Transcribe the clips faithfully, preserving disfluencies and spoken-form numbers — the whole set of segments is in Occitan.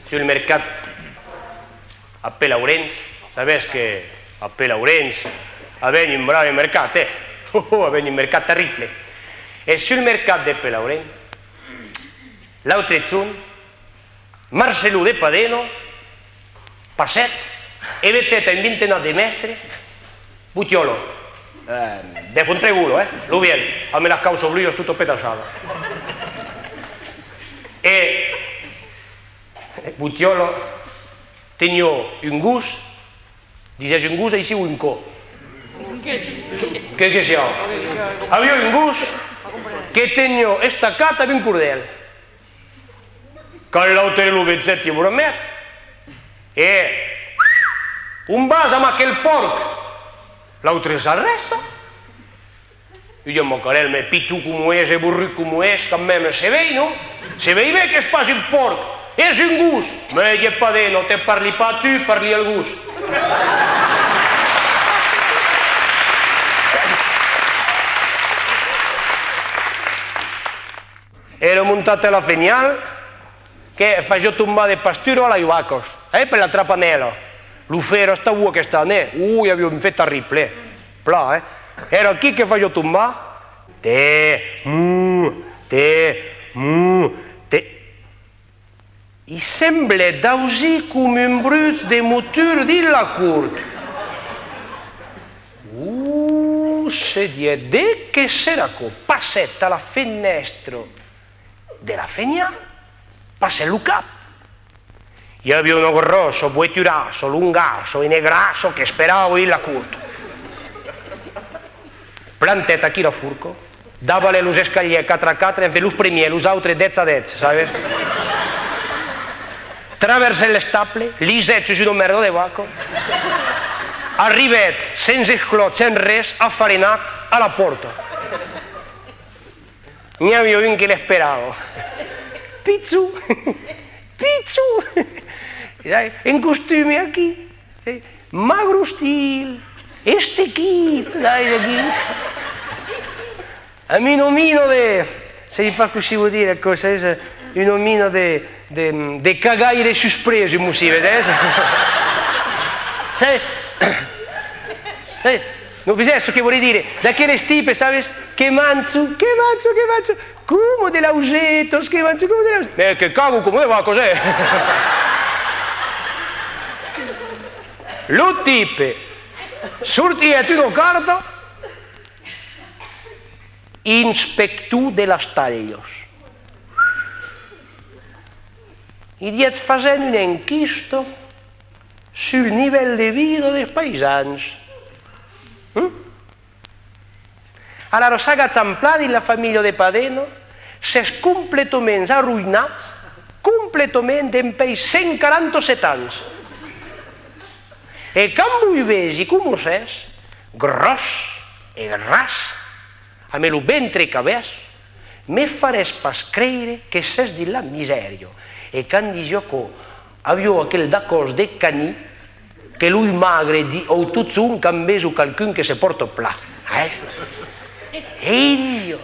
Sul mercat a Pelaurenç, sabes que a Pelaurenç avèm un brave mercat, eh? Oh, oh, avèm un mercat terrible. E sul mercat de Pelaurenç, l'autre jorn, Marcelon de Padeno passèt e vegèt a un vintenat de mèstres, Botiòlo, eh, de Fontregolo, eh, lo vièlh, amb la cauça blua tota petaçada. E Botiòlo teniá un gos, disètz un gos aicí o un can? Que, que siá. Aviá un gos que teniá estacat amb un cordèl. Quand l'autre lo vegèt, i bramèt: «E on vas amb aquel pòrc?» L'autre s'arrèsta. Ui, macarèl, mès pichon coma es e borrut coma es, quand mème se vei, non? Se vei ben qu'es pas un pòrc, es un gos! Mès, dièt Padeno, te parli pas a tu, parli al gos. Èra montat a la fenhal que fasiá tombar de pastura a las vacas, eh, per la trapanèla. Lo fèr estava aqueste an, eh? Ui, aviá un fèr terrible, eh? Plan, eh? Èra aquí que fasiá tombar. Te, mu, te, mu, te. I semblèt d'ausir coma un bruch de motor dins la cort. Ui, se dièt, de qué serà aquò? Passèt a la fenèstra de la fenhal, passèt lo cap. I aviá una gròssa voiturassa, longassa e negrassa qu'esperava dins la cort. Plantèt aquí la forca, davalèt los escalièrs quatre a quatre, enfin, los primièrs, los autres dètz a dètz, sabes? Traversèt l'estable, lisèt sus una mèrda de vaca, arribèt sens esclòps, sens res, afarenat, a la pòrta. N'i aviá un que l'esperava. Pichon! Pichon! En costume aquí. Eh, magre, ostil, estequit, dai, aquí. Amb una mina de, sai pas cossí vos dire aquò, sabes, una mina de, de, de cagaire susprés, un mossí, sabes? Sabes? Sabes? Non, vesètz çò que vòli dire? D'aqueles tipes, sabes? Que manjan, que manjan, que manjan, coma de lausetas, que manjan coma de lausetas. Mès que cagan coma de vacas, eh! Lo tipe sortièt una carta: inspector de las talhas. I dièt: fasèm una enquista sul nivèl de vida dels païsans. Hm? Alara s'agacham plan dins la familha de Padeno, s'es completament arroïnats, completament, dempuèi cent quaranta-sèt ans. E quand vos vesi coma sètz, gròs e gras, amb lo ventre qu'avètz, me faretz pas creire que sètz dins la misèria. E quand disiá aquò, aviá aquel dacòs de canin, que los magres di-, o totjorn quand veson qualqu'un que se pòrta plan, eh? E disiá,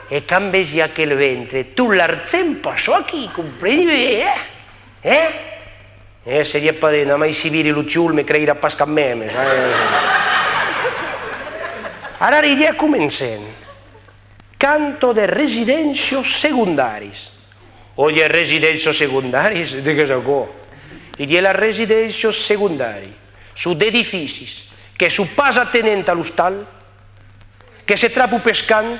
e quand vesi aquel ventre, tot l'argent passa aquí, compreni ben, eh? Eh? E se dièt: Padeno, mai si viri lo chol, me creirà pas quand mème, eh? Ara, i dièt, comencem. Quant a de residéncias segondaris. Ò, dièt, residéncias segondaris? De qu'es aquò? I dièt, las residéncias segondaris son d'edificis que son pas atenents a l'ostal, que se trapan pels camps,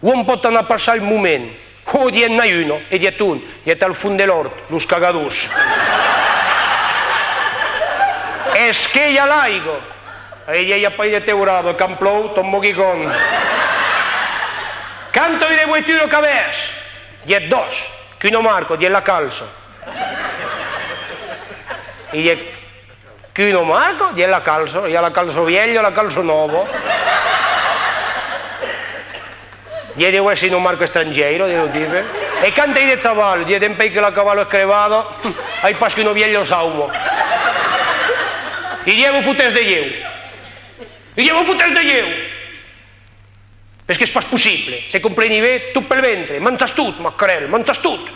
ont pòt anar passar un moment. Ò, dièt, n'ai una, e dièt ont? Dièt, al fons de l'òrt, los cagadors. Es que i a l'aiga? E dièt, i a pas de teurada, quand plòu, tomba quicòm. Quant a de voituras qu'avètz? Dièt, doas. Quina marca? Dièt, la Calsa. E dièt, quina marca? Dièt, la Calsa. I a la Calsa vièlha, la Calsa nòva. Dièt, deu èsser una marca estrangièira, dièt lo tipe. E quant ai de chaval? Dièt, dempuèi que la cavala es crevada, ai pas qu'una vièlha sauma. I dièt, vos fotètz de ieu. I dièt, vos fotètz de ieu. Es qu'es pas possible, se compreni ben, tot pel ventre, manjas tot, macarèl, manjas tot!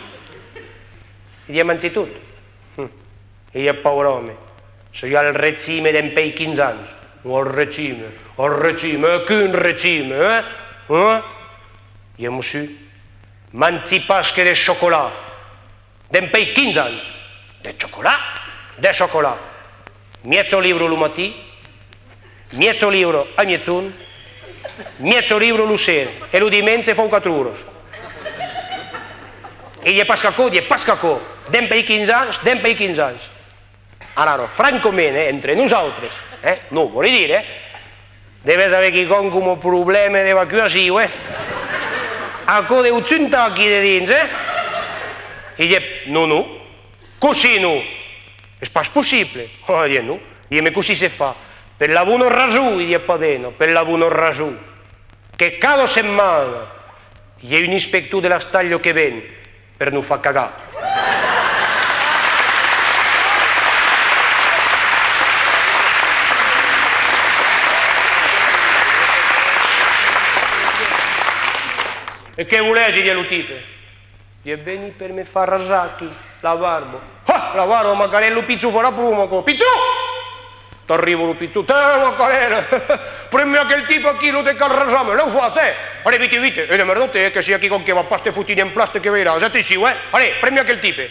I a mangé tot. Hm. E i a paure òme, soi al regime dempuèi quinze ans. Al regime, al regime, quin regime, eh? Eh? I a mossur, mangi pas que de chocolat. Dempuèi quinze ans. De chocolat? De chocolat. Mièja libra lo matin, mièja libra a miègjorn, mièja libra lo ser, e lo dimenge fau quatre oras. E i a pas qu'aquò, i a pas qu'aquò. Dempuèi quinze ans, dempuèi quinze ans. Alara, francament, eh, entre nosautres, eh, non, vòli dire, eh, devètz aver quicòm coma problèma d'evacuacion, eh? Aquò deu juntar aquí dedins, eh? E dièt, non, non, cossí non? Es pas possible. Oh, dièt, non. Dièt, mès cossí se fa? Per la bona rason, i dièt Padena, per la bona rason que cada setmana i a un inspector de l'estalha que ven per nos far cagar. E que volètz? I dièt lo tipe. Dièt, veni per me far rasar aquí la barba. Ah, la barba, macarèl, lo pichon farà pro, macarèl. Pichon! T'arriba lo pichon, tè, macarèl, pren-me aquel tipe aquí, lo te cal rasar, me l'au fa, tè! Allez, vite, vite, e demerda-te, eh, que se i a quicòm que va pas, te foti un emplastre que veiràs, atencion, eh! Allez, pren-me aquel tipe!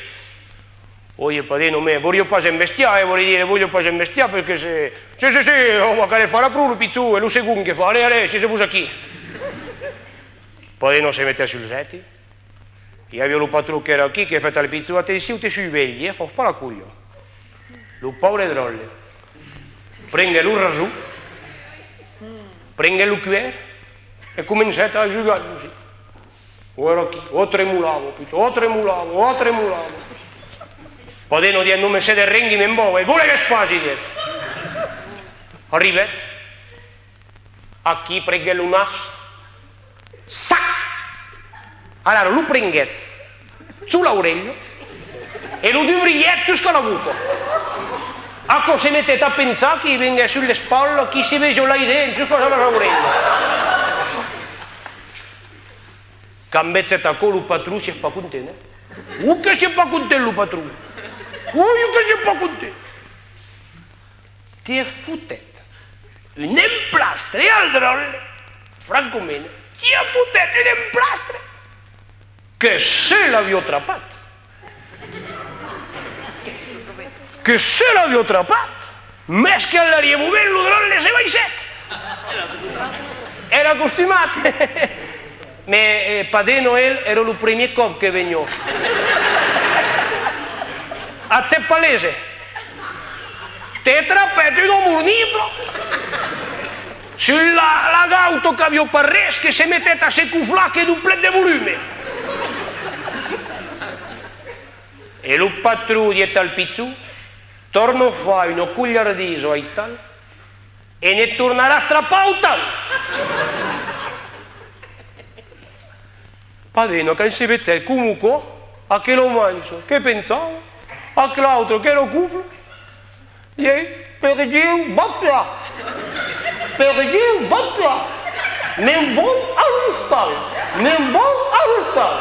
Oi, Padena, mès voliá pas embestiar, eh, vòli dire, voliá pas embestiar, perque se... Si, si, si, o macarèl, farà pro lo pichon, e lo segond que fa, allez, allez, siètz-vos aquí! Padena se metèt sul sèti. I aviá lo patron qu'èra aquí, que fèt al pichon: atencion, te survelhi, eh, fas pas la colha. Lo paure dròlle prenguèt lo rason, prenguèt lo cuèr e comencèt a jugar, cossí. O èra aquí, o tremolava, puta, o tremolava, o tremolava. Padena dièt: non me se de ren, i me'n vau, e volegues pas, i dièt. Arribèt. Aquí prenguèt lo nas. Sac! Alara lo prenguèt sus l'aurelha e lo dubrièt jusca la boca. Aquò se metèt a pensar que i venguèt sus l'espatla, que se vesiá lai dens jusca las aurelhas. Quand vegèt aquò, lo patron sièt pas content, eh? Oi que sièt pas content, lo patron! Oi que sièt pas content! Te fotèt un emplastre al dròlle, francament, te fotèt un emplastre que se l'aviá trapat. Que se l'aviá trapat, mès qu'al darrièr moment lo dròlle se baissèt. Èra acostumat. Mès, eh, Padena, el, èra lo premier còp que veniá. Aquò es pas lèse. Te trapèt una mornifla sus la, la gauta qu'aviá pas res, que se metèt a se coflar que doblèt de volume. E lo patron dièt al pichon: tòrna far una colhardisa aital e ne tornaràs trapar autant! Padena, quand se vegèt coma aquò, aquela mancha que penchava, aquel autre qu'èra cofla, dièt: per Dieu, basta! Per Dieu, basta! Me'n vau a l'ostal! Me'n vau a l'ostal!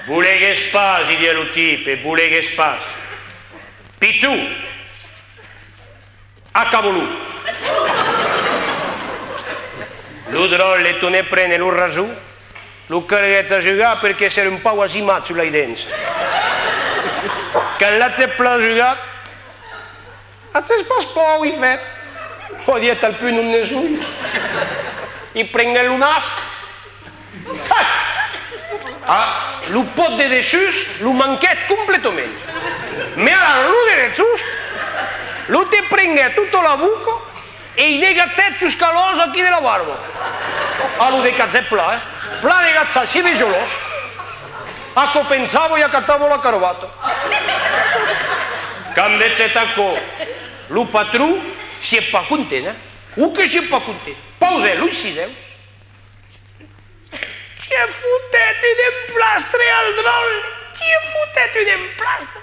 Volegues pas, i dièt lo tipe, volegues pas. Pichon! Acaba-lo! Lo dròlle tornèt prene lo rason, lo carguèt a jugar perque s'èra un pauc asimat sus lai dents. Quand l'agèt plan jugat: aquò es pas paur, i fèt. Ò, dièt, al punt ont ne soi. I prenguèt lo nas. Sac! Ah, lo pòt de dessús lo manquèt completament. Mès alara lo de dessús, lo te prenguèt tota la boca e i degachèt jusca l'òs aquí de la barba. Ah, lo degachèt plan, eh? Plan degachat, se vesiá l'òs. Aquò pensava e acatava la cravata. Quand vegèt aquò, lo patron sièt pas content, eh? Ò que sièt pas content. Pausèt los sisèus. Te fotèt un emplastre al dròlle, te fotèt un emplastre.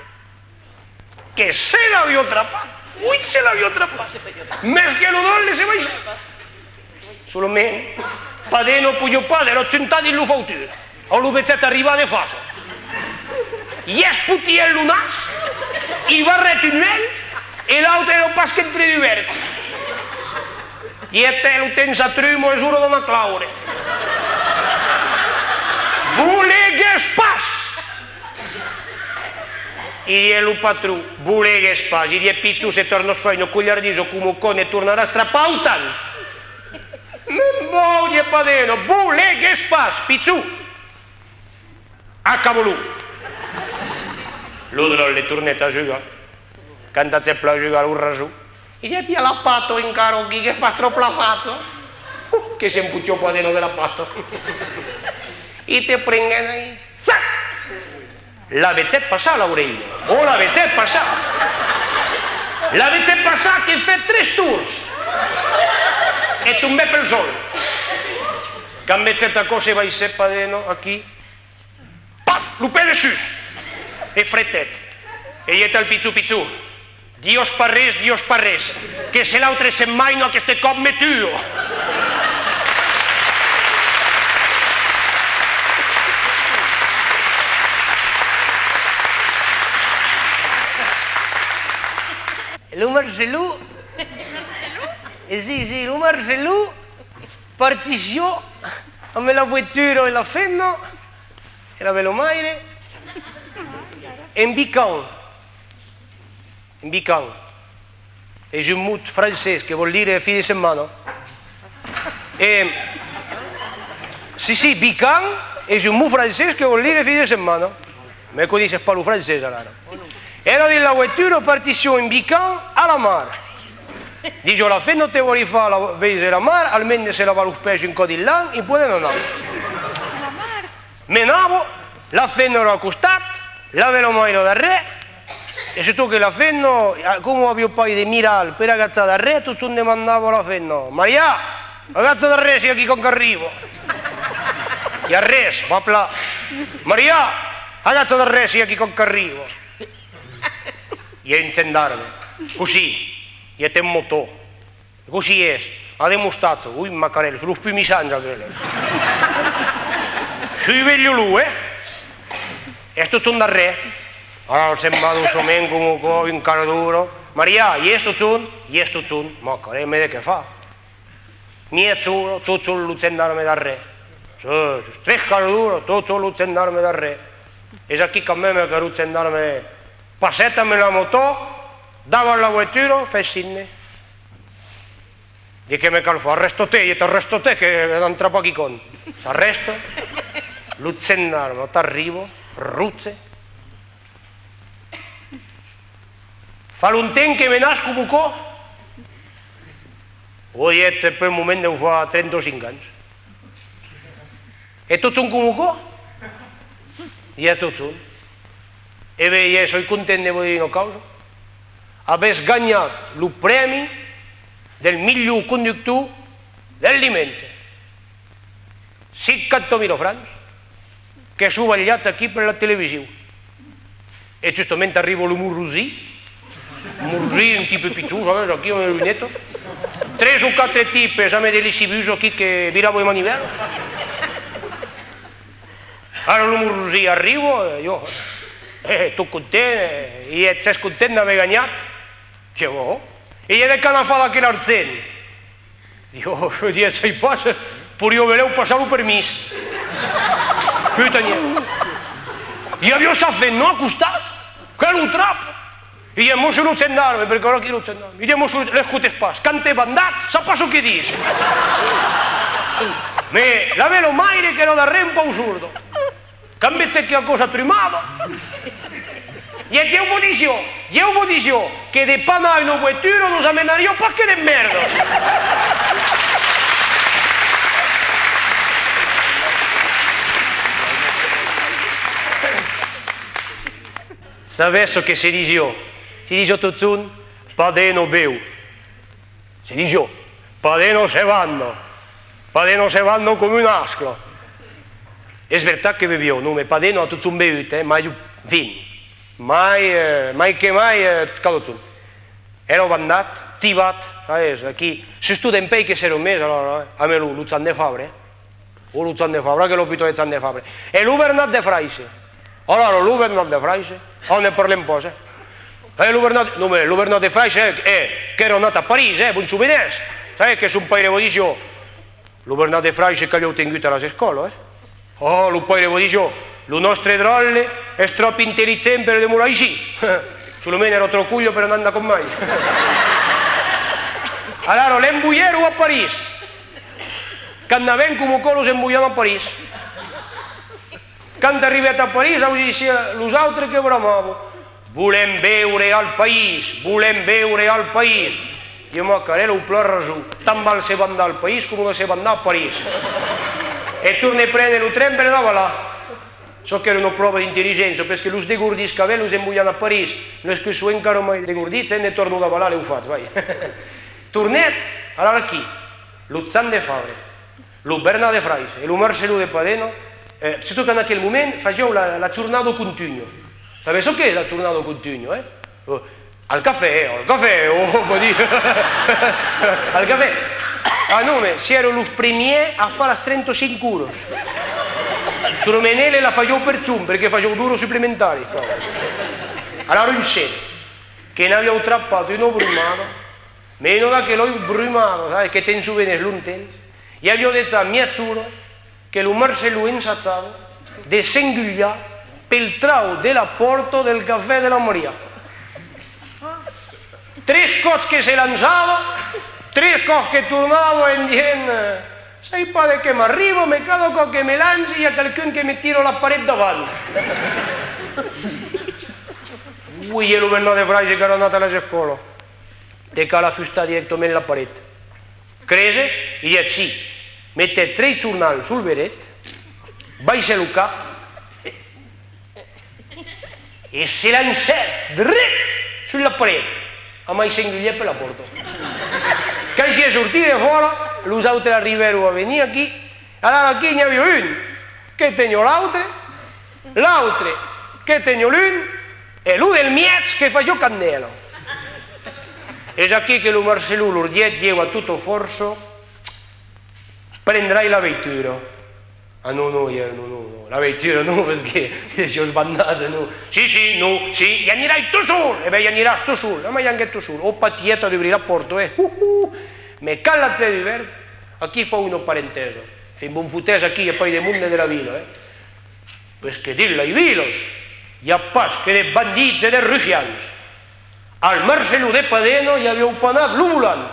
Que se l'aviá trapat, oi, se l'aviá trapat. Mès que lo dròlle se baissèt. Solament, Padeno podiá pas, èra juntat dins lo fautur. Au lo vegèt arribar de fàcia. I espotièt lo nas, i barrèt un uèlh, e l'autre èra pas qu'entredubèrt. Dièt: "Lo temps s'atruma, es ora d'anar claure." "Bolegues pas!" I dièt lo patron: "Bolegues pas." I dièt: "Pichon, se tornas far una colhardisa coma aquò, ne tornaràs trapar autant." "Me'n vau", dièt Padeno, "bolegues pas, Pichon." "Acaba-lo." Lo dròlle tornèt a jugar. Quand agèt plan jugat lo rason, i dièt: "I a la pata encara aquí, qu'es pas tròp la facha." Uh, que se'n fotiá Padeno de la pata. I te prenguèt, sac! La vegèt passar, l'aurelha. Oh, la vegèt passar! La vegèt passar, que fèt tres torns. E tombèt pel sòl. Quand vegèt aquò, se baissèt Padeno aquí. Paf! Lo pè dessús! E fretèt. E dièt al pichon: "Pichon, digas pas res, digas pas res, que se l'autre se'n maina, aqueste còp me tua." Lo Marcelon, e si, si, lo Marcelon partissiá amb la voetura e la femna e la bèla-maire en week-end. En week-end. Es un mot francés que vòl dire fin de setmana. E, si, si, week-end es un mot francés que vòl dire fin de setmana. Mès coneisses pas lo francés, alara. Èra dins la voetura, partissián en week-end a la mar. Disiá la femna: "Te vòli far la, veire la mar, almens se lavar los pès un còp dins l'an, i podèm anar." Menava, la femna èra a costat, la bèla-maire darrèr, e surtot que la femna, a, coma aviá pas de miral per agachar darrèr, totjorn demandava a la femna: "Maria, agacha darrèr, s'i a quicòm qu'arriba." "I a res, va plan." "Maria, agacha darrèr, s'i a quicòm qu'arriba." "I a un gendarme." "Cossí?" "I a en motò." "Cossí es?" "A de mostacha." "Ui, macarèl, son los pus missants, aqueles." "Soi ben lolon, eh?" "Es totjorn darrèr." Alara se'n va doçament, coma aquò, un quart d'ora. "Maria, i es totjorn?" "I es totjorn." "Macarèl, mès de qué far?" Mièja ora, totjorn lo gendarme darrèr. Sus, sus tres quarts d'ora, totjorn lo gendarme darrèr. Es aquí quand mème que lo gendarme passèt amb la motò davant la voetura, fèt signe. Ditz: "Qué me cal far? Arrèsta-te", ditz, "arrèsta-te, que n'an trapat quicòm." S'arrèsta, lo gendarme t'arriba, roge. "Fa longtemps que menas coma aquò?" "Ò", ditz, "pel moment deu far trenta-cinc ans." "E totjorn coma aquò?" "I a totjorn." "E ben, ditz, soi content de vos dire una causa. Avètz ganhat lo prèmi del milhor conductor del dimenge. Cinquanta mila francs, que son balhats aquí per la television." E justament arriba lo Morrosí, un Morrosí un tipe pichon, sabes, aquí, amb de lunetas. Tres o quatre tipes amb de lessivus aquí que viravan de manivèlas. Ara lo Morrosí arriba, e jo, eh, tot content, e ditz: "Sètz content d'aver ganhat?" Ditz: "Ò." "E ditz: de qué anatz far d'aquel argent?" Ditz: "Ò", ditz, "sai pas, poiriá benlèu passar lo permís." Puta, ditz. I aviá sa femna a costat, que lo trapa. I ditz: "Mossur lo gendarme", perque èra aquí lo gendarme. I ditz: "Mossur, l'escotètz pas, quand es bandat, sap pas çò que ditz." Mès la bèla-maire qu'èra darrèr un pauc sorda. Quand vegèt que aquò s'atrumava, ditz: "Ieu vos disiá, ieu vos disiá que de panar una voetura nos amenariá pas que d'emmèrdas." Sabètz çò que se disiá? Se disiá totjorn: "Padeno beu." Se disiá: "Padeno se banda, Padeno se banda coma un ascla." Es vertat que beviá, non, mès Padeno a totjorn bevut, eh, mai, enfin, mai, eh, mai que mai, eh, cada jorn. Èra bandat, tibat, sabes, aquí, sustot dempuèi que s'èra mes, alara, eh, amb lo, lo Joan de Fabre, eh. O lo Chant de Fabre, que lo puta de Chant de Fabre. E lo Bernat de Fraiche. Alara, lo Bernat de Fraiche, ah, ne parlem pas, eh. E lo Bernat, non, mès lo Bernat de Fraiche, eh, eh, qu'èra anat a París, eh, vos sovenètz? Sabètz que son paire vos disiá, lo Bernat de Fraiche qu'aviá tengut a las escòlas, eh. Oh, lo paire vos disiá, lo nòstre dròlle es tròp intelligent per demorar aicí. Solament èra tròp colha per anar endacòm mai. Alara, l'envoièron a París. Qu'anavèn coma aquò los envoian a París. Quand arribèt a París, ausissiá los autres que bramavan: «Volèm veire al país, volèm veire al país.» E Macarèl a plan rason, tant val se bandar al país coma de se bandar a París. E tornèt prene lo tren per davalar. Çò qu'èra una pròva d'intelligéncia, perque los degordits qu'avèm los envoian a París, los que son encara mai degordits, eh, ne tornan davalar, lèu fach, vai. Tornèt, alara aquí, lo Chant de Fabre, lo Bernat de Fraiche e lo Marcelon de Padena, eh, surtot qu'en aquel moment fasián la, la jornada contunha. Sabètz çò qu'es la jornada contunha, eh? Eh, al cafè, eh, al cafè, oh, oh, pòt dire. Al cafè. Ah non, mès sièron los primièrs a far las trenta-cinc oras. Solament eles la fasián per jorn, perque fasián d'oras suplementàrias, quoi. Alara un ser que n'avián trapat una brumada, mès una d'aquelas brumadas, sabes, que te'n sovenètz longtemps, i aviá dejà mièja ora que lo Marcelon ensajava de s'engulhar pel trauc de la pòrta del cafè de la Maria. Tres còps que se lançava, tres còps que tornava en dient: «Sai pas de qué m'arriba, mès cada còp que me lanci, i a qualqu'un que me tira la paret davant.» Ui, e lo Bernat de Fraiche qu'èra anat a las escòlas, te cal afustar dirèctament la paret. Creses? I aicí, metèt tres jornals sul beret, baissèt lo cap e se lancèt dret sus la paret, amai s'engulhèt per la pòrta. Quand sièt sortit defòra, los autres arribèron a venir aquí. Alara aquí n'i aviá un que teniá l'autre, l'autre que teniá l'un, e lo del mièg que fasiá candèla. Es aquí que lo Marcelon lor dièt, ieu a tota fòrça: «Prendrai la veitura.» «Ah non, non, ieu, non, non, non, la veitura non, perque siás bandat, non.» «Si, si, non, si, i anirai tot sol.» «E ben, i aniràs tot sol.» «Ah, mai anguèt tot sol.» «Ò, patièt a dubrir la pòrta, eh! Hu, hu! Mès quand l'agèt dubèrt, aquí fau una parentèsa. Enfin, vos fotètz aquí, i a pas de monde de la vila, eh? Perque dins las vilas, i a pas que de bandits e de rufians. Al Marcelon de Padena i avián panat lo volant.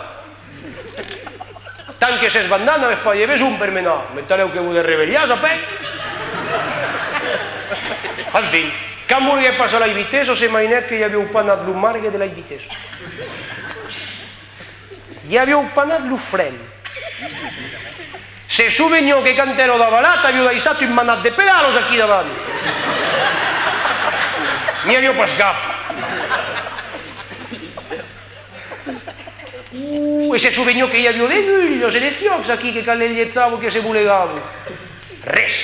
Tant que sètz bandat, n'avètz pas de besonh per menar, mès talèu que vos desrevelhatz a pèl.» Enfin, quand volguèt passar las vitessas, se mainèt que i avián panat lo margue de las vitessas. I avián panat lo fren. Se soveniá que quand èra davalat aviá daissat un manat de pedalas aquí davant. N'i aviá pas cap. Uh, e se soveniá que i aviá d'agulhas e de fiòcs aquí, que quand les lhejavan que se bolegavan. Res.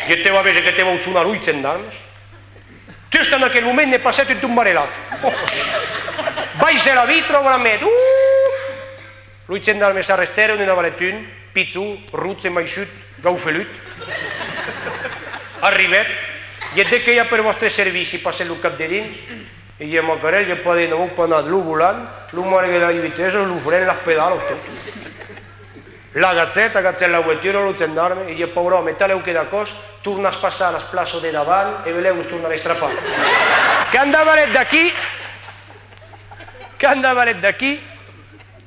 E te va véser que te vau sonar los gendarmes. Just en aquel moment ne passèt un tombarelat. Baissèt la vitra, bramèt: «Uh!» Los gendarmes s'arrestèron, ne davalèt un, pichon, roge, maissut, gaufelut. Arribèt: «Ieu, de qué i a per vòstre servici?» Passèt lo cap dedins e dièt: «Macarèl, ieu, Padena, vau panat lo volant, lo margue de las vitessas, lo fren, las pedalas, tot.» L'agachèt, agachèt la voetura, lo gendarme, e dièt: «Paure òme, talèu que d'acòs, tornatz passar las plaças de davant e belèu vos tornarètz trapar.» Quand davalèt d'aquí, quand davalèt d'aquí,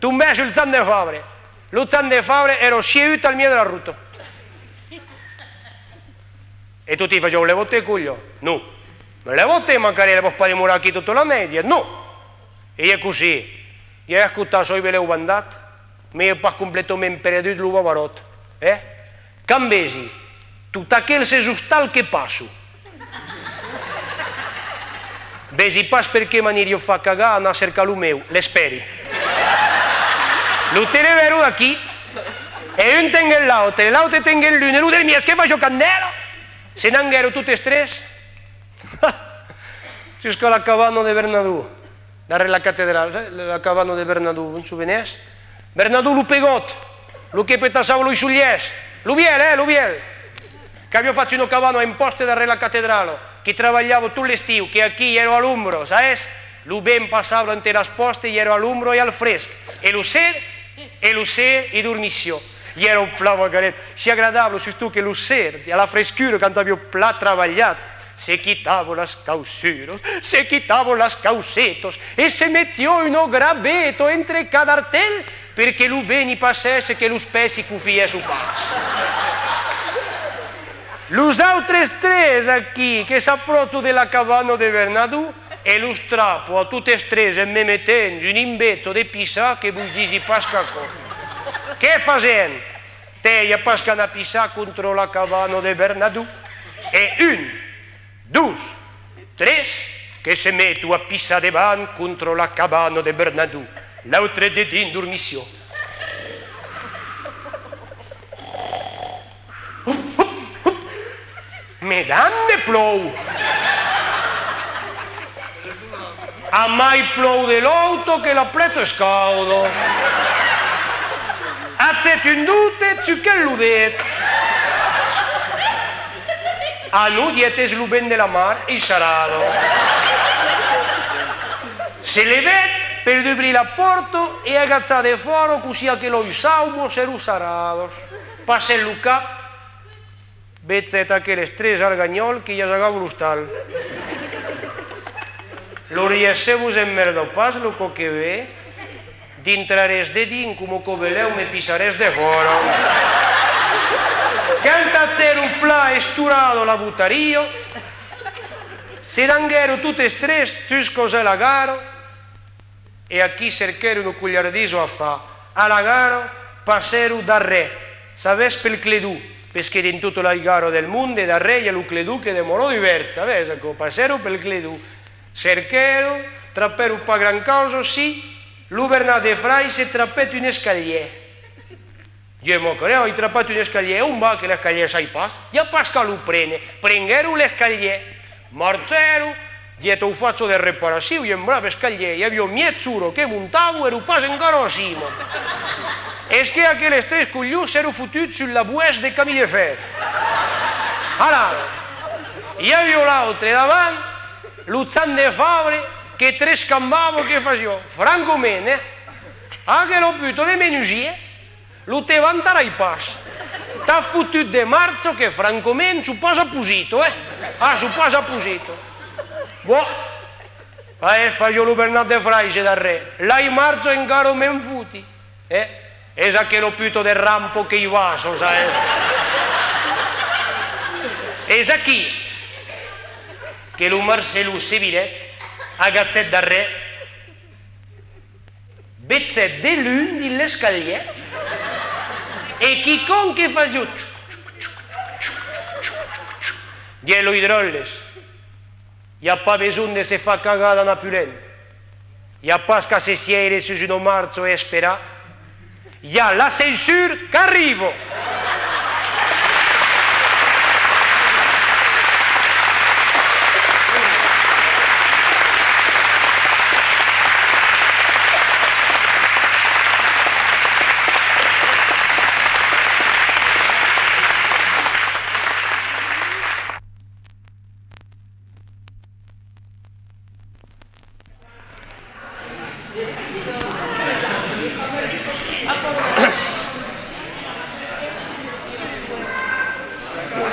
tombèt sul Chant de Fabre. Lo Chant de Fabre èra siègut al mièg de la rota. E toti fasián: «Lèva-te, colha!» «Non.» «Mès lèva-te, Macarèl, vòs pas demorar aquí tota la nuèit?» Dièt: «Non.» E dièt cossí: «Dièt, escotatz, soi belèu bandat, mès ai pas completament perdut lo babaròt, eh? Quand vesi tot aquel sesostal que passa, vesi pas perqué m'aniriá far cagar anar cercar lo meu, l'espèri.» Los tres levèron d'aquí, e un tenguèt l'autre, e l'autre tenguèt l'un, e lo del mièg que fasiá candèla, se n'anguèron totes tres jusqu'a la cabana de Bernadon, darrèr la catedrala, eh, la cabana de Bernadon, vos sovenètz? Bernadon lo pegòt, lo que petaçava los solhèrs, Lo vièlh, eh, lo vièlh! Qu'aviá fach una cabana en pòste darrèr la catedrala, que trabalhava tot l'estiu, que aquí i èra a l'ombra, sabes? Lo vent passava entre las pòstes, i èra a l'ombra e al fresc. E lo ser, e lo ser i dormissiá. I èra plan macarèl, si agradable, sustot que lo ser, a la frescura, quand aviá plan trabalhat, se quitava las cauçuras, se quitava las caucetas e se metiá una grabeta entre cada artèl per que lo vent i passèsse e que los pès i cofièsson pas. Los autres tres aquí que s'apròchan de la cabana de Bernadó e los trapa a totes tres en meme temps, una enveja de pissar que vos disi pas qu'aquò. Qué fasèm? Tè, i a pas qu'anar pissar contra la cabana de Bernadó. E un, dos, tres, que se meton a pissar davant contra la cabana de Bernadó. L'autre dedins dormissiá. Medam, ne plòu! Amai plòu de l'auta que la plèja es cauda. Agèt un dote, chuquèt lo det. Ah non, dièt, es lo vent de la mar, ei sarrada. Se levèt per dubrir la pòrta e agachar defòra cossí aquelas aumas èran sarradas. Passèt lo cap, vegèt aqueles tres arganhòls que i ajagan a l'ostal. Lo rièr, se vos emmèrda pas lo còp que ven, dintraretz dedins coma aquò belèu, me pissarètz defòra. Quand agèron plan estorada la botariá, se n'anguèron totes tres juscas a la gara, e aquí cerquèron una colhardisa a far. A la gara passèron darrèr, sabètz, pel cledon, perque dins totas las garas del monde, darrèr i a lo cledon que demòra dubèrt, sabètz aquò, passèron pel cledon. Cerquèron, trapèron pas grand causa, si, lo Bernat Defraisse trapèt un escalièr. Dièt: macarèl, ai trapat un escalièr, a on va aquel escalièr? Sai pas. I a pas qu'a lo préner. Prenguèron l'escalièr. Marchèron, dièt: au facha de reparacion, i a un brave escalièr. I aviá mièja ora que montava, èra pas encara a cima. Es que aqueles tres colhons s'èran fotuts sus la boèssa de camin de fèr. Alara, i aviá l'autre davant, lo Chan de Fabre, que trescambava, que fasiá: francament, eh? Aquela puta de menusièr, lo te vantarai pas. T'a fotut de marcha que, francament, soi pas aposita, eh? Ah, soi pas aposita. Bon. Ah, eh, fasiá lo Bernat Defraisse darrèr. L'ai marcha, encara me'n foti, eh? Es aquela puta de rampa que i va, sas, eh? Es aquí que lo Marcelo se virèt, agachèt darrèr, vegèt de lum dins l'escalièr e quicòm que fasiá. Dièt: los dròlles, i a pas besonh de se far cagar d'anapulent. I a pas qu'a se sièire sus una marcha e esperar. I a l'ascensor qu'arriba!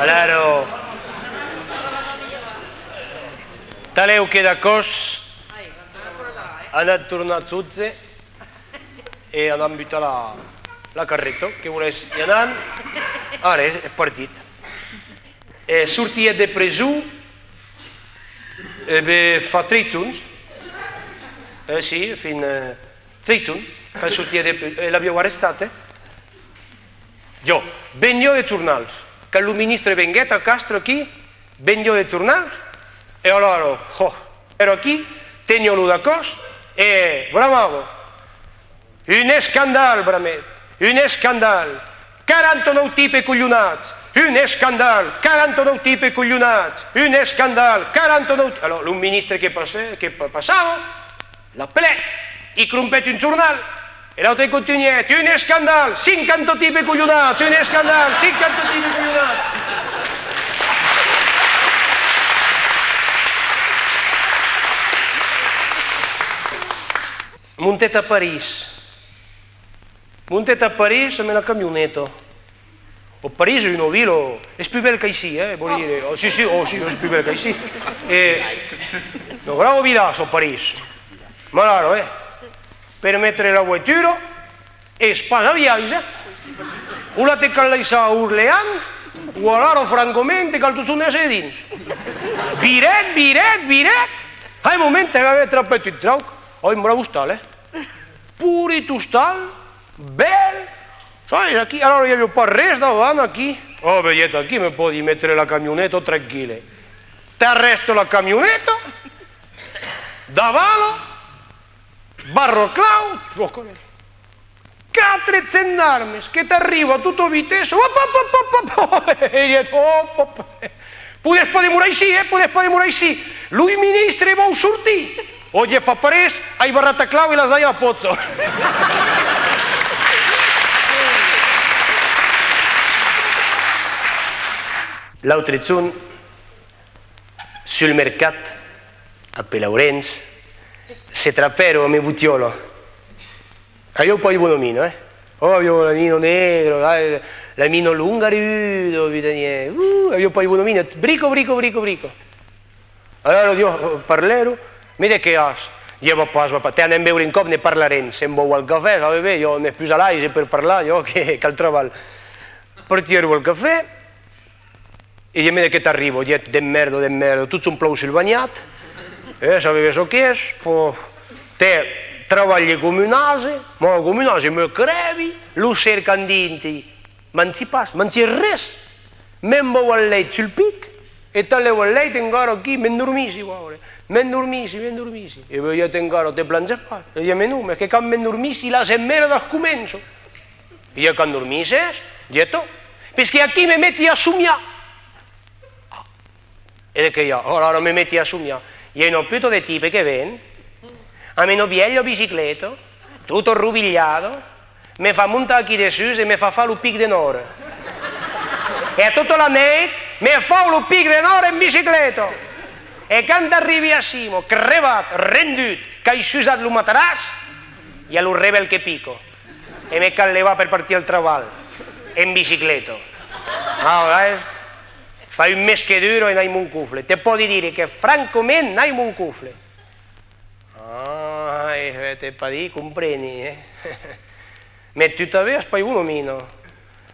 Alara, talèu que d'acòs, anam tornar jutge e anam butar la, la carreta, que volètz i anar? Ara, es partit. E sortièt de preson, e ben, fa tres jorns. Eh, si, fin, eh, tres jorns, quand sortièt de preson, e l'avián arrestat, eh? Jo, vendiá de jornals. Quand lo ministre venguèt a Castres aquí, vendiá de jornals, e alara, jo, èra aquí, teniá lo d'acòs, e bramava. Un escandal, bramèt, un escandal! Quaranta-nòu tipes colhonats! Un escandal! Quaranta-nòu tipes colhonats! Un escandal! Quaranta-nòu... Alòrs, lo ministre que passe-, que pa-, passava, l'apelèt, i crompèt un jornal. E l'autre contunhèt: un escandal, cinquanta tipes colhonats, un escandal, cinquanta tipes colhonats. Montèt a París. Montèt a París amb la camioneta. Ò, París es una vila, es pus bèl qu'aicí, eh, vòli dire. Ò, si, si, ò, si, es pus bèl qu'aicí. E, una grava vila, çò, París. Malara, eh. Per metre la voetura, es pas a viatge, eh. O la te cal laissar a Orleans, o alara, francament, te cal totjorn èsser dins. Virèt, virèt, virèt. A un moment, te gavèt trapèt un trauc. Ò, un brave ostal, eh. Polit ostal, bèl. Sabes, aquí, alara, i aviá pas res davant, aquí. Ò, veièt, aquí me pòdi metre la camioneta tranquille. T'arrèsta la camioneta, davala, barra clau, quatre gendarmes que t'arriba a tota vitessa, op, op, op, op, op, e dièt, op, op, podètz pas demorar aicí, eh, podètz pas demorar aicí. Lo ministre vòu sortir. Ò, dièt, fa pas res, ai barrat a clau e las ai a la pòcha. L'autre jorn, sul mercat, a Pelaurenç, se trapèron amb Botiòla. Avián pas bona mina, eh? Ò, avián la mina negra, la, la mina longa, ruda, putanhièr. Uh, avián pas bona mina. Brico, brico, brico, brico. Alara, diu, parlèron: «Mès de qué as?» Diu: «Va pas, va pas. Te, anem beure un còp, ne parlarem. Se'n vau al cafè, sabes ben, jo n'es pus a l'aise per parlar, jo, que, qu'al trabalh.» Partièron al cafè. E diu: «Mès de qué t'arriba?» Dièt: «D'emmèrda, d'emmèrda, totjorn plòu sul banhat. Eh, sabes ben çò qu'es, pò, te, trabalhi coma un ase, mò, coma un ase, me crèbi, lo ser quand dintri, mangi pas, mangi res, me'n vau al lèit sul pic, e talèu al lèit encara aquí, m'endormissi, guarda, m'endormissi, m'endormissi.» E veièt encara: «Te planges pas?» E diu: «Mès non, mès que quand m'endormissi, las emmèrdas començan.» E diu: «Quand dormisses?» Dièt: «Ò, perque aquí me meti a somiar.» E de qué i a? Ò, alara me meti a somiar. I a una puta de tipe que ven, amb una vièlha bicicleta, tota rovilhada, me fa montar aquí dessús e me fa far lo pic de Nòra. E tota la nèit, me fau lo pic de Nòra en bicicleta. E quand arribi a cima, crebat, rendut, qu'ai susat lo mataràs, i a lo rebèl que pica. E me cal levar per partir al trabalh, en bicicleta. Ah, veses? Fa un mes que dura e n'ai mon cofle. Te pòdi dire que, francament, n'ai mon cofle. Ah, e, e, te pòdi comprene, eh? Mès tu tanben as pas bona mina.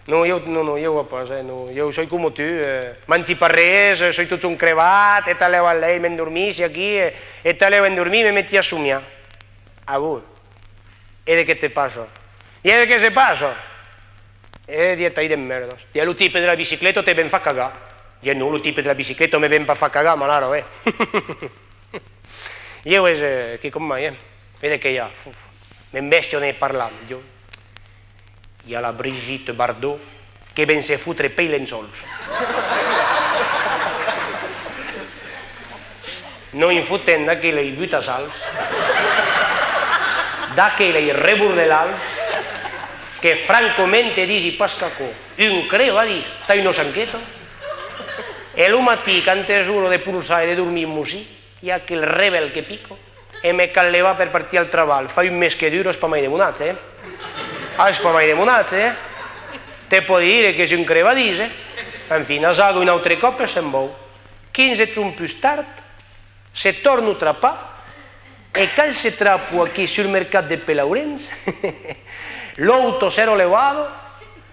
Non, ieu, non, non, ieu va pas, eh, non. Ieu soi coma tu, eh, mangi pas res, soi totjorn crebat, e talèu al lèit, m'endormissi aquí, e, e talèu en dormir me meti a somiar. Ah bon? E de qué te passa? E de qué se passa? E dièt: «Ai d'emmèrdas.» Dièt: «Lo tipe de la bicicleta te ven far cagar.» Dièt: «Non, lo tipe de la bicicleta me ven pas far cagar, malara, eh.» Ieu es, eh, quicòm mai, eh. E de qué i a? Uf, m'embèstia ne parlar, jo. I a la Brigitte Bardot que ven se fotre pels lençòls. Nos en fotem d'aquelei butasals, d'aquelei rebordelals, que francament te disi pas qu'aquò, un crevadís, tà una sanqueta, e lo matin, quand es ora de polsar e de dormir un mocin, i a aquel rebèl que pica, e me cal levar per partir al trabalh. Fa un mes que dura, es pas mai demonat, eh? Ah, es pas mai demonat, eh? Te pòdi dire qu'es un crevadís, eh? Enfin, asaga un autre còp e se'n vau. Quinze jorns pus tard, se tòrno trapar, e quand se trapo aquí sul mercat de Pelaurenç, l'auta s'èra levada,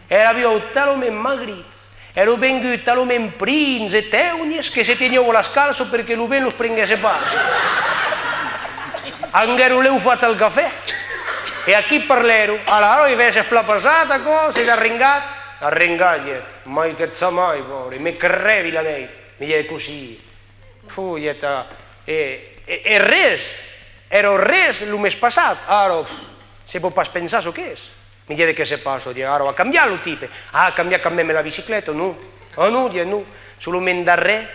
e l'aviá talament magrits, èran venguts talament prims e tèunies que se tenián a las calças per que lo vent los prenguèsse pas. Anguèron lèu fach al cafè, e aquí parlèron. Alara, i vèses plan passat, aquò, s'es arrengat. Arrengat, dièt, mai que jamai, paure, me crèbi la nèit, me dièt cossí. Fu, dièt, e, e, e res, èra res lo mes passat, ara, pf, se pòt pas pensar çò qu'es. Me dièt: «De qué se passa?» Dièt: «Ara a cambiat lo tipe.» «Ah, a cambiat quand mème la bicicleta?» «Non.» «Ah non?» Dièt: «Non, solament darrèr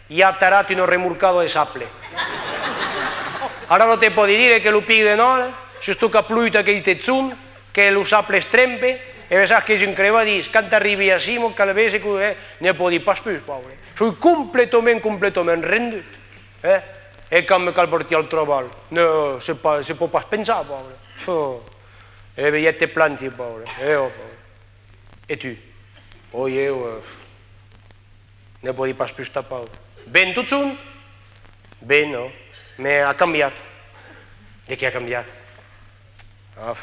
i a atarat una remorcada de sable.» Ara, ara te pòdi dire que lo pic de Nòra, sustot qu'a plogut aquel tejorn, Que lo sable es trempe, e vessas qu'es un crevadís. Quand arribi ací, mon calvese, que, eh, ne pòdi pas pus, paure. Soi completament, completament rendut, eh? E quand me cal partir al trabalh, ne, se pa-, se pòt pas pensar, paure. Fò. E ben, ieu te planti, paure. E ò, paure. E tu? Ò, ieu, eh, ne pòdi pas pus tapar. Ben, totjorn? Ben, non. Mès a cambiat. De qué a cambiat? Ah,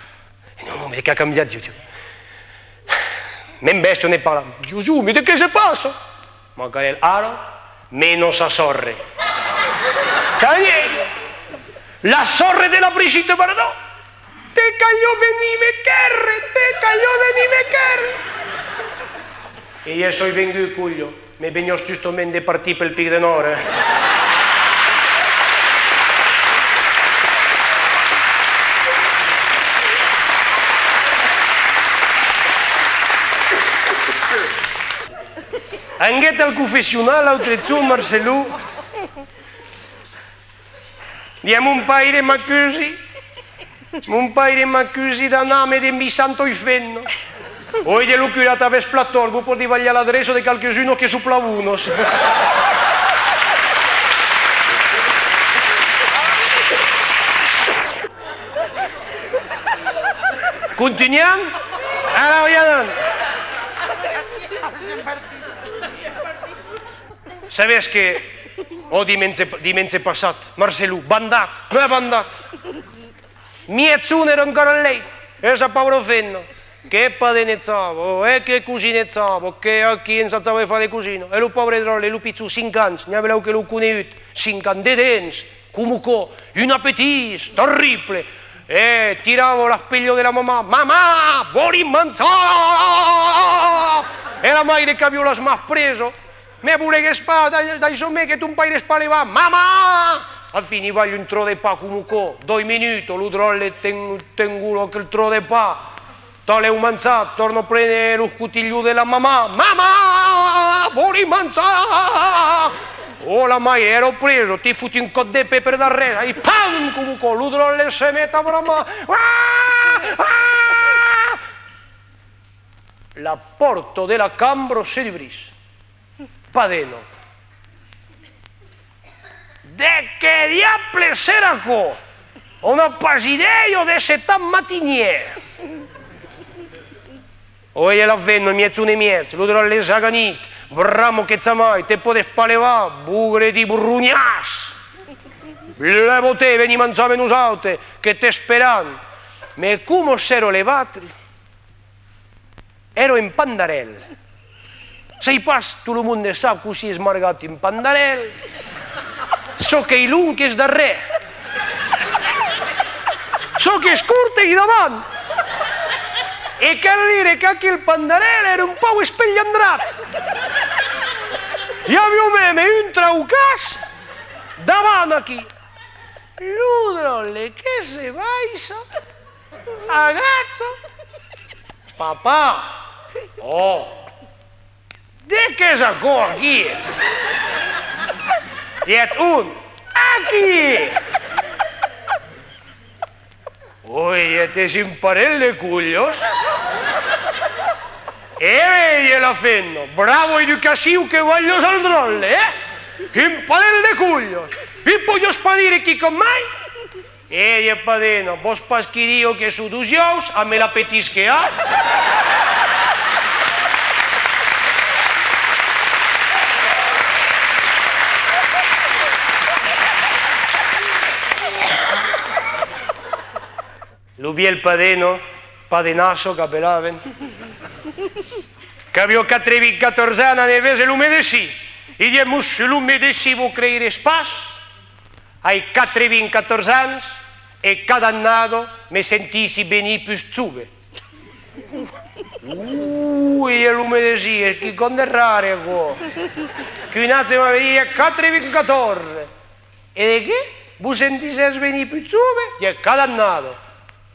non, mès de qué a cambiat, Diu, Diu? Mès bèstia, ne parla. Diu, Diu, mès de qué se passa? Macarèl, ara, mena sa sòrre. Canhèl! La sòrre de la Brigitte Bardot! Te caliá venir me quèrre, te caliá venir me quèrre. E ieu soi vengut, colhon, me veniás justament de partir pel Pic de Nòrd, eh. Anguèt al confessional l'autre jorn, Marcelon. Diguèt: mon paire m'acusi, mon paire m'acusi d'anarme de missanta femna. Oi, diguèt lo curat, avètz plan tòrt, vos pòdi balhar l'adreça de qualques-unas que son plan bonas. Contunham? Ara, i anam. Sabes que, ò, dimenge, dimenge passat, Marcelon, bandat, mès bandat. Miègjorn èra encara al lèit, e sa paura femna, que padenejava, e que cosinejava, que aquí ensajava de far de cosina. E lo paure dròlle, lo pichon, cinc ans, n'i avè lèu que lo conegut, cinc ans, de dents, coma aquò, un apetit terrible. E tirava las pelhas de la mamà: «Mamà, vòli manjar!» E la maire qu'aviá las mans presas: «Mès volegues pas, dai-, daissa-me que ton paire es pas levat, mamà!» Enfin, i balha un tròç de pan coma aquò, doi minutas, lo dròlle ten-, tengola aquel tròç de pan. Talèu manjat, tòrna prene los cotilhons de la mamà. «Mamà! Vòli manjar!» Ò, la maire èra presa, te fot un còp de pè per darrèr, e pam! Coma aquò, lo dròlle se met a bramar. Ah! Ah! La pòrta de la cambra se dubrís. Pas de nom. De qué diable serà aquò? Òm n'a pas idèia de ser tan matinièr. Oi, e la femna, miègjorn e mièg, lo dròlle es aganit, brama que jamai, te pòdes pas levar, bogre de borronhàs! Lèva-te, veni manjar amb nosautes, que t'esperam! Mès coma s'èra levat, èra un pandarèl. Sai pas, tot lo monde sap cossí es margat un pandarèl. Çò qu'es long es darrèr. Çò qu'es cort es davant. E cal dire qu'aquel pandarèl èra un pauc espelhandrat. I aviá mème un traucàs davant aquí. Lo dròlle que se baissa, agacha. Papà! Ò! De qu'es aquò aquí? Dièt: ont? Aquí! Oi, dièt, es un parelh de colhas. E ben, dièt la femna, brava educacion que balhas al dròlle, eh? Un parelh de colhas! E podiás pas dire quicòm mai? E, dièt, padena, vòs pas que diga que son dos uòus, amb l'apetit que a? Lo vièlh padena, padenassa qu'apelavan, qu'aviá quatre-vingt-quatòrze ans, anèt véser lo medecin. I dièt: Mossur lo medecin, vos creirètz pas, ai quatre-vingt-quatòrze ans e cada annada me sentissi venir pus jove. Ui, e lo medecin, es quicòm de rare aquò. Qu'un atge m'avè dit: ai quatre-vingt-quatòrze. E de qué? Vos sentissètz venir pus jove? Dièt: cada annada.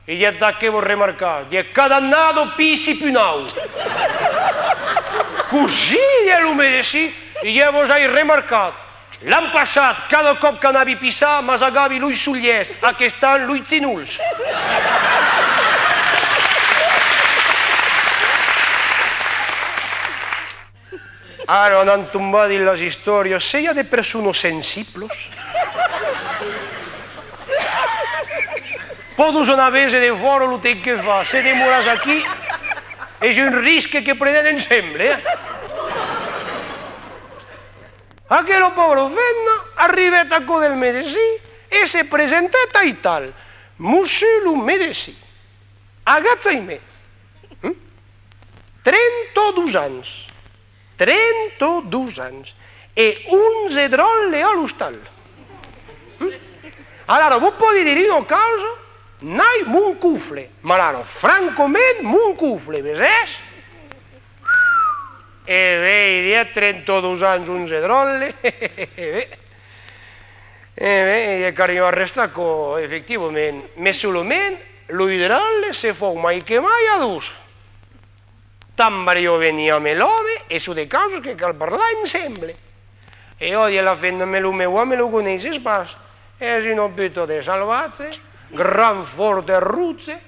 E dièt: a qué vos remarcatz? Dièt: cada annada pissi pus naut. Cossí? Dièt lo medecin. E dièt: vos ai remarcat. L'an passat, cada còp qu'anavi pissar, m'asagavi los solhèrs, aquest an, los genolhs. Ara anam tombar dins las istòrias. Se i a de personas sensiblas, pòdon anar véser defòra lo temps que fa. Se demoratz aquí, es un risque que prenèm ensemble, eh? Aquela paura femna arribèt a cò del medecin e se presentèt aital: Mossur lo medecin, agatz-me. Hm? Trenta-dos ans. Trenta-dos ans. E onze dròlles a l'ostal. Hm? Alara, vos pòdi dire una causa, n'ai mon cofle. Mas alara, francament, mon cofle, vesètz? E ben, i a trenta-dos ans, onze dròlles. E ben, e ben, i a qu'arriba a restar aquò, efectivament. Mès solament, los dròlles se fan mai que mai a dos. Tant valiá venir amb l'òme, e son de causas que cal parlar ensemble. E òc, ditz la femna, mès lo meu òme lo coneisses pas. Es una puta de salvatge, grand, fòrt e roge.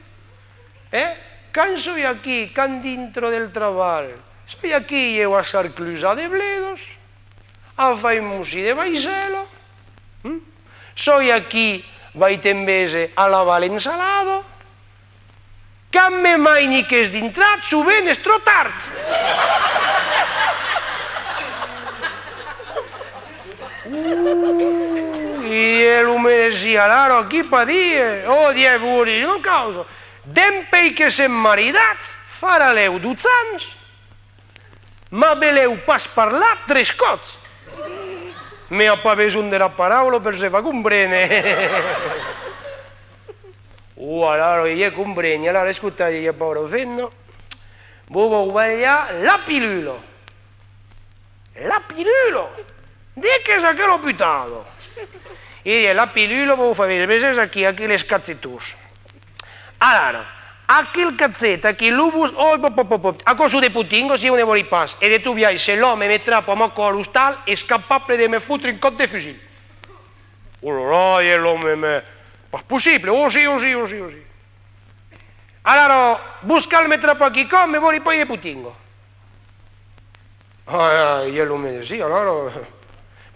Eh? Quand soi aquí, quand dintro del trabalh, soi aquí ieu a sarclusar de bledas, a far un mocin de vaissèla. Hm? Soi aquí, vai-te'n véser, a lavar l'ensalada. Quand me maini qu'es dintrat, sovent es tròp tard. Ui, e lo medecin, alara, aquí pas dire. Òc, ditz, vos vau dire una causa. Dempuèi que sèm maridats, farà lèu dotze ans, m'avetz lèu pas parlat tres còps. Mès a pas besonh de la paraula per se far comprene. Ò, alara, ieu compreni, alara, escotatz, ditz, paura femna, vos vau balhar la pilula. La pilula? De qu'es aquela putada? E la pilula, vos fau véser, vesètz aquí, aquí les cachetons. Alara, aquel cachet, aquí, lo vos, ò, pop, pop, pop, pop, aquò son de potingas, ieu ne vòli pas. E de tot biais, se l'òme me trapa amb aquò a l'ostal, es capable de me fotre un còp de fusil. Ò là là, ditz l'òme, mès pas possible, ò si, ò si, ò si, ò si. Alara, vos cal me trapar quicòm, me vòli pas de potinga. Ai, ai, ditz lo medecin, alara,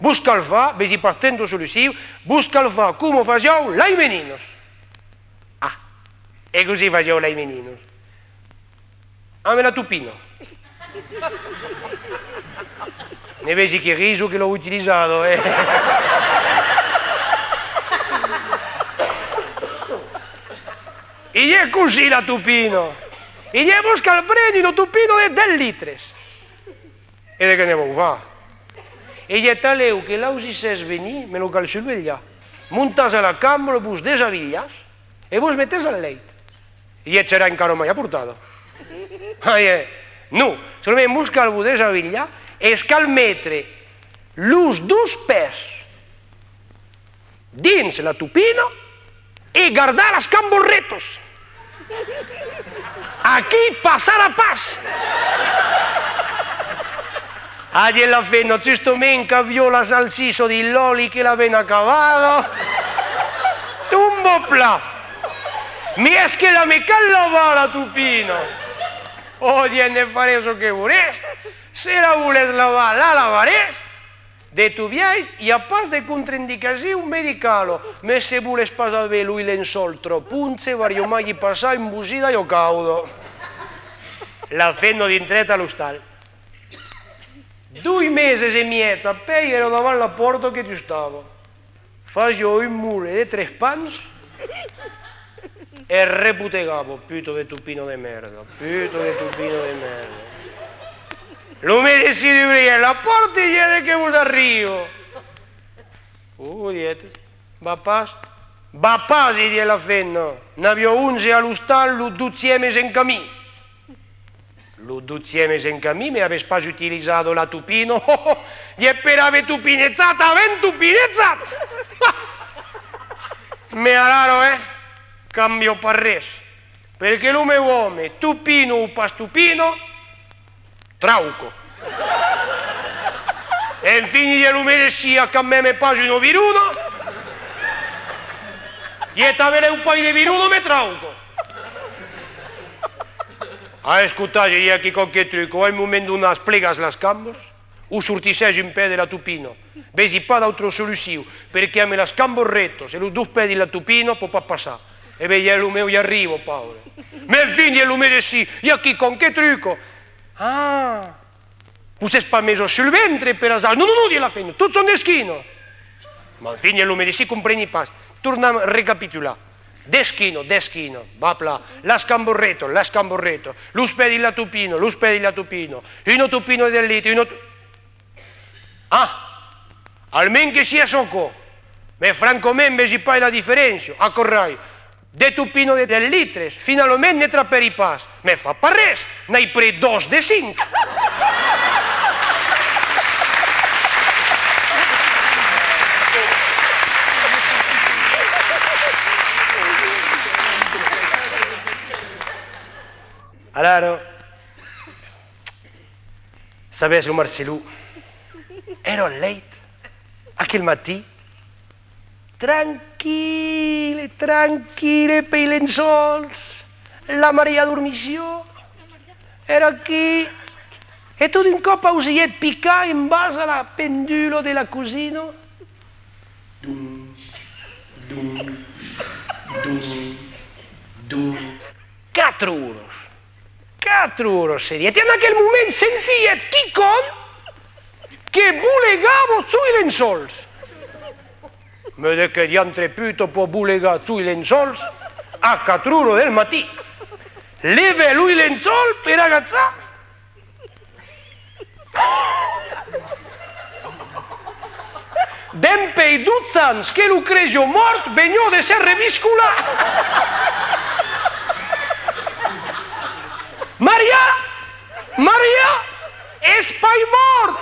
vos cal far, vesi pas trenta solucions, vos cal far coma fasián las meninas. Ah, e cossí fasián las meninas? Amb la topina. Ne vesi que riso que l'an utilizada, eh? E ditz cossí la topina? E ditz, vos cal prene una topina de dètz litres. E de qué ne vau far? E ditz, talèu que l'ausissètz venir, me lo cal susvelhar. Montatz a la cambra, vos desabilhatz e vos metètz al lèit. E ditz, serà encara mai a portada. Ai, eh, non, solament vos cal vos desabilhar e es cal metre los dos pès dins la topina e gardar las cambas rectas. Aquí passarà pas! A, ditz la femna, justament qu'aviá la salsissa dins l'òli que l'avèm acabada. Tomba plan! Mès es que la me cal lavar, la topina! Ò, ditz, ne faretz çò que volètz, se la volètz lavar, la lavaretz, de tot biais, i a pas de contraindicacion medicala, mès se volètz pas aver los lençòls tròp ponches, valiá mai i passar un bocin d'aiga cauda. La femna dintrèt a l'ostal. Dos meses e mièg apèi, èra davant la pòrta que tustava. Fasiá un mole de tres pans e repotegava: puta de topina de mèrda, puta de topina de mèrda. Lo medecin dubriá la pòrta e ditz: de qué vos arriba? Ò, ditz, va pas. Va pas, ditz la femna, n'aviá onze a l'ostal, lo dotzième es en camin. Lo dotzième es en camin, mès avètz pas utilizada la topina. Ditz, per aver topinejat, avèm topinejat! Mès alara, eh, càmbia pas res, perque lo meu òme, topina o pas topina, trauca. Enfin, ditz lo medecin, a quand mème pas una virona. Ditz, averèu pas de virona, mès trauca. A, escotatz, ditz, aquí qualque truc, a un moment donat, plegatz las cambas, O sortissètz un pè de la topina. Vesi pas d'autra solucion, perque amb las cambarretas e los dos pès dins la topina pòt pas passar. E ben, i a lo meu, i arriba, paure. Mès enfin, dièt lo medecin, i a quicòm que truca. Ah! Vos sètz pas mesa sul ventre per hasard? Non, non, non, dièt la femna, tot son d'esquina. Mès enfin, dièt lo medecin, compreni pas. Tornam recapitular. D'esquina, d'esquina, va plan. Las cambarretas, las cambarretas. Los pès dins la topina, los pès dins la topina. Una topina de dètz litres, una to-, ah! Almens que siá çò quò. Mès francament, vesi pas la diferéncia. Aquò rai. De topinas de dètz litres, finalament ne trapèri pas. Mès fa pas res, n'ai pres dos de cinc. Alara, sabètz, lo Marcelon èra al lèit aquel matin, tranquille, tranquille, pels lençòls, la Maria dormissiá, èra aquí, e tot d'un còp ausièt picar en bas a la pendula de la cosina. Dum, dum, dum, dum. Quatre oras. Quatre oras seriá. E en aquel moment sentièt quicòm que bolegava sus los lençòls. Mès de qué diantre puta pòt bolegar sus los lençòls a quatre oras del matin? Levèt los lençòls per agachar. Dempuèi dotze ans que lo cresiá mòrt, veniá de se reviscolar. Maria! Maria! Es pas mòrt!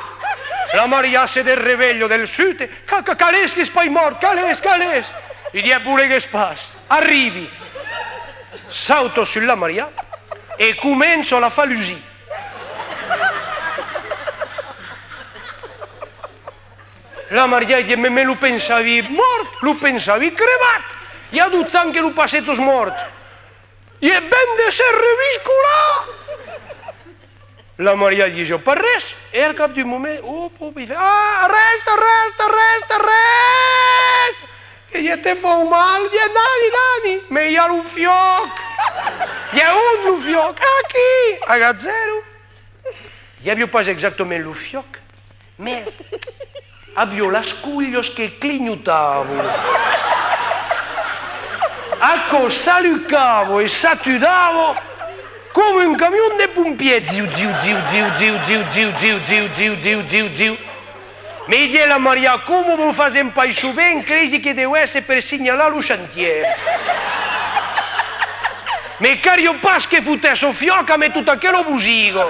La Maria se desrevelha del sut e: Ca-, ca-, qual es qu'es pas mòrt? Qual es? Qual es? I dièt: Bolegues pas, arribi. Sauta sus la Maria e comença a la far lusir. La Maria i dièt: Mès, mès lo pensavi mòrt, lo pensavi crebat. I a dotze ans que lo passèjas mòrt. E ven de se reviscolar! La Maria disiá pas res, e al cap d'un moment, op, op, i fa: Ah, arrèsta, arrèsta, arrèsta, arrèsta! E dièt: Te fau mal? Dièt: Nani, nani, mès i a lo fiòc! Dièt: Ont lo fiòc? Aquí! Agachèron. I aviá pas exactament lo fiòc, mès aviá las colhas que clignotavan. Aquò salucava e satudava coma un camion de pompièrs. Ziu, ziu, ziu, ziu. Mès dièt la Maria: Coma vos fasèm pas sovent, cresi que deu èsser per signalar lo chantièr. Mès caliá pas que fotèsse fiòc amb tota aquela bosiga.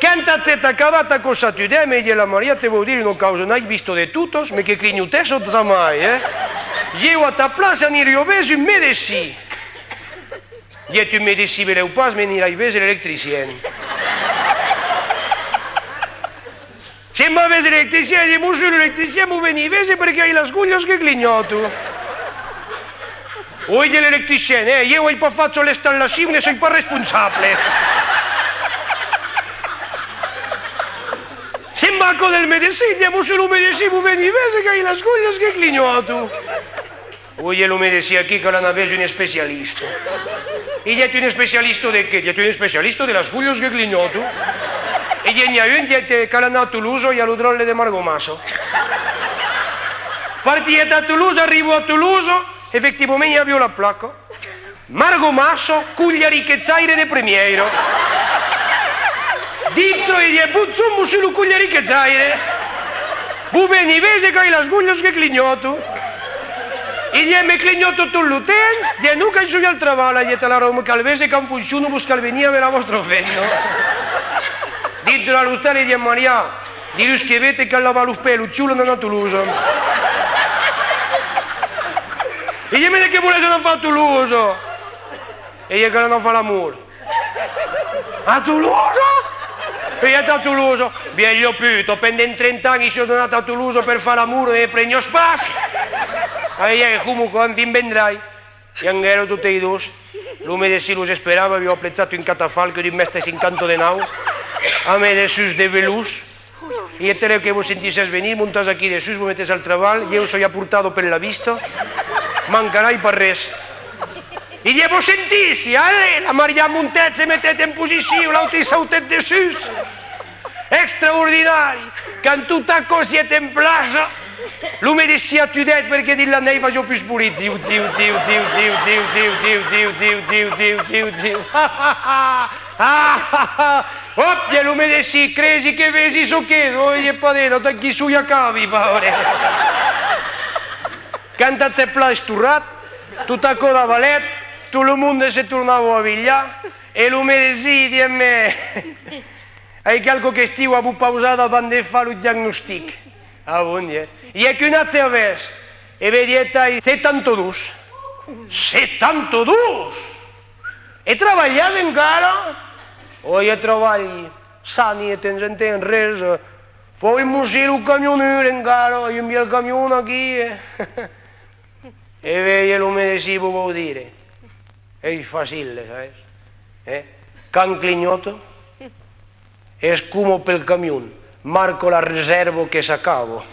Quand agèt acabat aquò satudar, me dièt la Maria: Te vau dire una causa, n'ai vista de totas, mès que clignotèssa jamai, eh? Ieu a ta plaça aniriá véser un medecin. Dièt: Un medecin belèu pas, mès n'irai véser l'electricien. Se'n va véser l'electricien e dièt: Mossur l'electricien, vos veni véser perque ai las colhas que clignòtan. Oi, dièt l'electricien, eh, ieu ai pas fach l'installacion, ne soi pas responsable. Se'n va a cò del medecin, dièt: Mossur lo medecin, vos veni véser qu'ai las colhas que clignòtan. Oi, dièt lo medecin, aquí cal anar véser un especialista. I dièt: Un especialista de qué? Dièt: Un especialista de las colhas que clignòtan. I dièt: N'i a un, dièt, cal anar a Tolosa, i a lo dròlle de Margomassa. Partièt a Tolosa, arriba a Tolosa, efectivament i aviá la placa: Margomassa, colhariquejaire de premièira. Dintra i dièt: Bonjorn, mossur lo colhariquejaire. Vos veni véser qu'ai las colhas que clignòtan. I dièt: Me clignòtan tot lo temps? Dièt: Non, qu'ai sovent al trabalh. Dièt: Alara òme, cal véser quand fonciona, vos cal venir amb la vòstra femna. Dintra a l'ostal i dièt: Maria, diluns que ven te cal lavar los pès, lo cholo, anam a Tolosa. I dièt: Mès de qué volètz anar far a Tolosa? E dièt: Cal anar far l'amor. A Tolosa? E dièt: A Tolosa. Vièlha puta, pendent trenta ans i siás anat a Tolosa per far l'amor e ne preniás pas. E dièt: Coma, quand i vendrai? I anguèron totes dos. Lo medecin los esperava, aviá aplegat un catafalc d'un mètre cinquanta de naut, amb de sus de velós. E, "Talèu que vos sentissètz venir, montatz aquí dessús, vos metètz al trabalh, ieu soi a portada per la vista, mancarai pas res." E diguèt, "Vos sentissi, allez!" La Maria montèt, se metèt en posicion, l'autre i sautèt dessús. Extraordinari! Quand tot aquò sièt en plaça, lo medecin atudèt perque dins la nuèit fasiá pus polit. Ziu, ziu, ziu, ziu, ziu, ziu, ziu, ziu, ziu, ziu, ziu, ziu, ziu, ziu, ziu. Òp, e lo medecin, "Cresi que vesi çò que... Oi, e pas de... Tant aquí soi acabi, paure." Quand aquò plan estorrat, tot aquò davalèt, tot lo monde se tornava abilhar, e lo medecin diguèt, "Mès, ai qualqua question a vos pausar davant de far lo diagnostic." "Ah bon?" diguèt. "I a quin atge avètz?" "E ben," diguèt, "ai setanta-dos." "Setanta-dos? E trabalhatz encara?" "Oi, e trabalhi, sani de temps en temps, res, fau un mocin lo camionur encara, ai un vièlh camion aquí, e." "E ben," diguèt lo medecin, "vos vau dire, es facile, sabètz, eh? Quand clignòta, es coma pel camion, marca la resèrva que s'acaba."